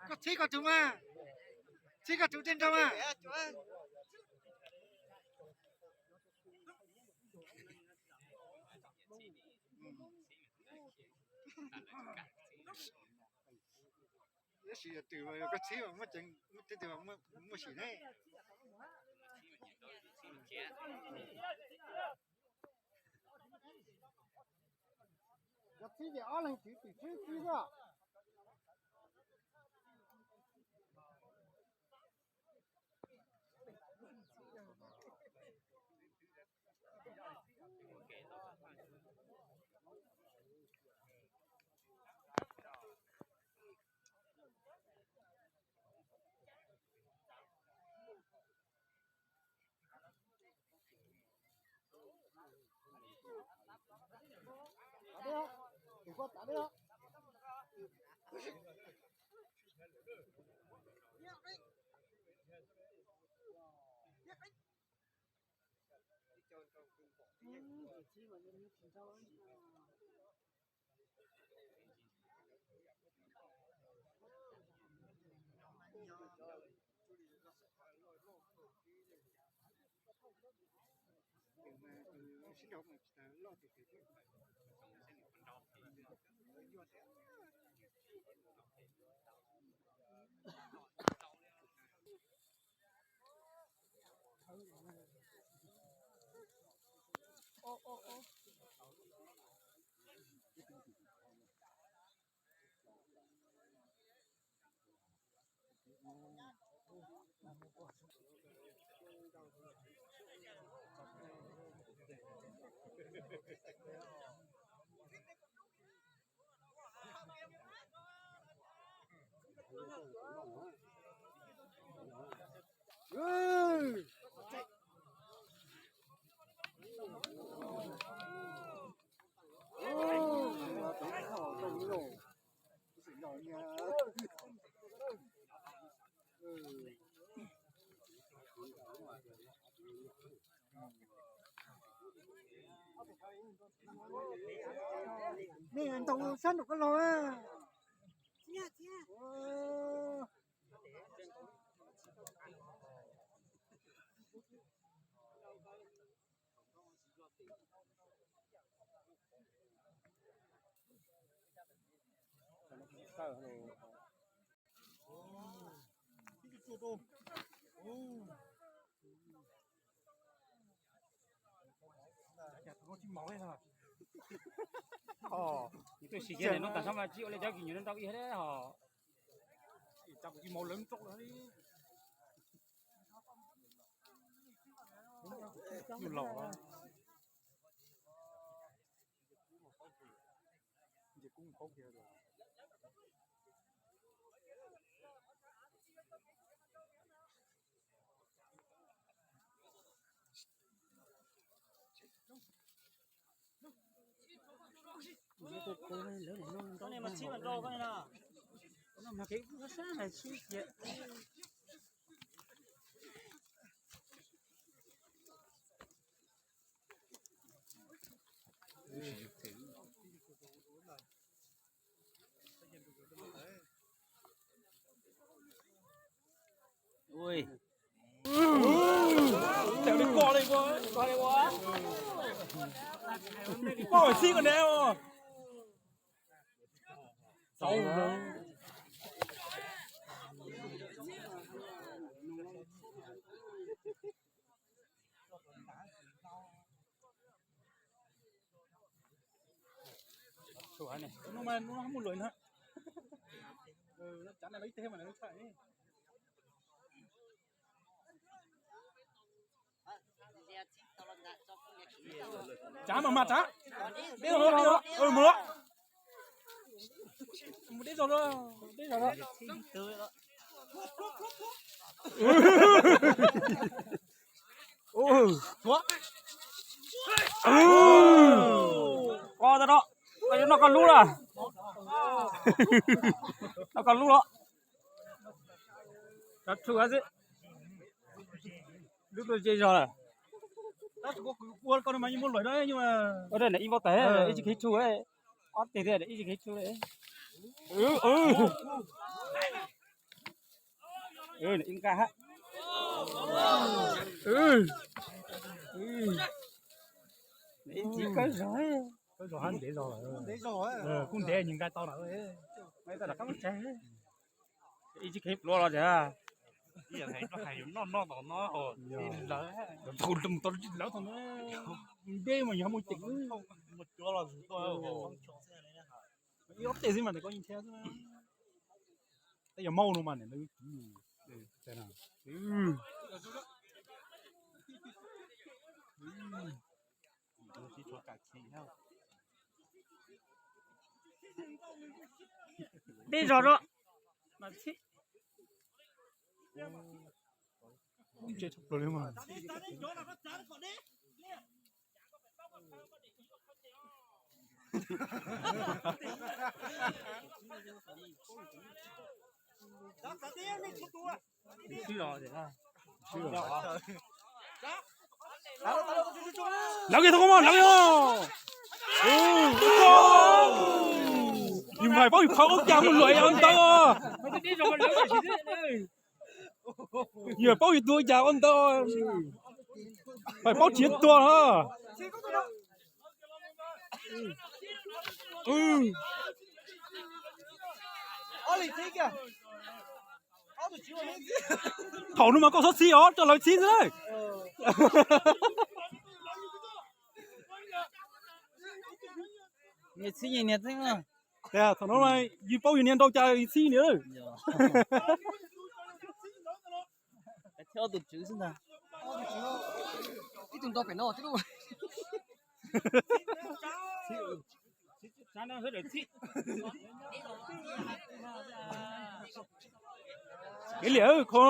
Koj txhib koj tus mas, txhib koj tus tej nrog mas. Tab sis yog twg koj txhib mas muaj ceev, tej twg muaj sim ne. Yog txhib ces ob leeg txhib tim txhib txhib xwb. Nej ntaus sab nraum ko los. Sim ntawm no tas sab mas tsis ua li cov kis nyuam no nrau ib hos. Los. Koj ne mas txhib mas nrau koj ne na. Koj ne mas kev ub sab sab na txhib tias. Ui. Tawm li koj li ua, koj li ua. Koj xib koj ne os. Tau. Hnub no mas hnub no muaj luam na. Cov no los ib teg mas lawv txhawj. Tsav mas mas tsav. Deb zog, deb zog, mus los. Deb zog, deb zog. Qo tau no, noj koj lub lawm. Noj koj lub los. Rov tshu xwb. Lub tuaj ze zog lawm. Ua ib npaug tas, ib tsis kheev tshu, ob teg thiab ib tsis kheev tshu. Ib nqaj hab. Ib txiv kawg zog, kawg zog hab ntev zog lawm. Kuj ntev nws nqa tau lawm. Ib tsis kheev pluav los tias. Noj noj tom no, tau lawv tom no, deb mas yog mus ceem. Ib ob teg xwb mas ntawm koj yeej thiab xwb. Tej yog maub no mas ntawm no. Deb zog rau. Lawv kiag tau koj mog, lawv kiag. Yus mas paub yus qhov ua cas mus luam ua ntawd. Yus paub yus tus ua cas ua ntawd. Mas paub tsis tuag na. Thaum no mas koj txhob txhib os, rau lawv txhib xwb. Thaum no yus paub yus niag nrau cas yus txhib niag. Kev liam kho.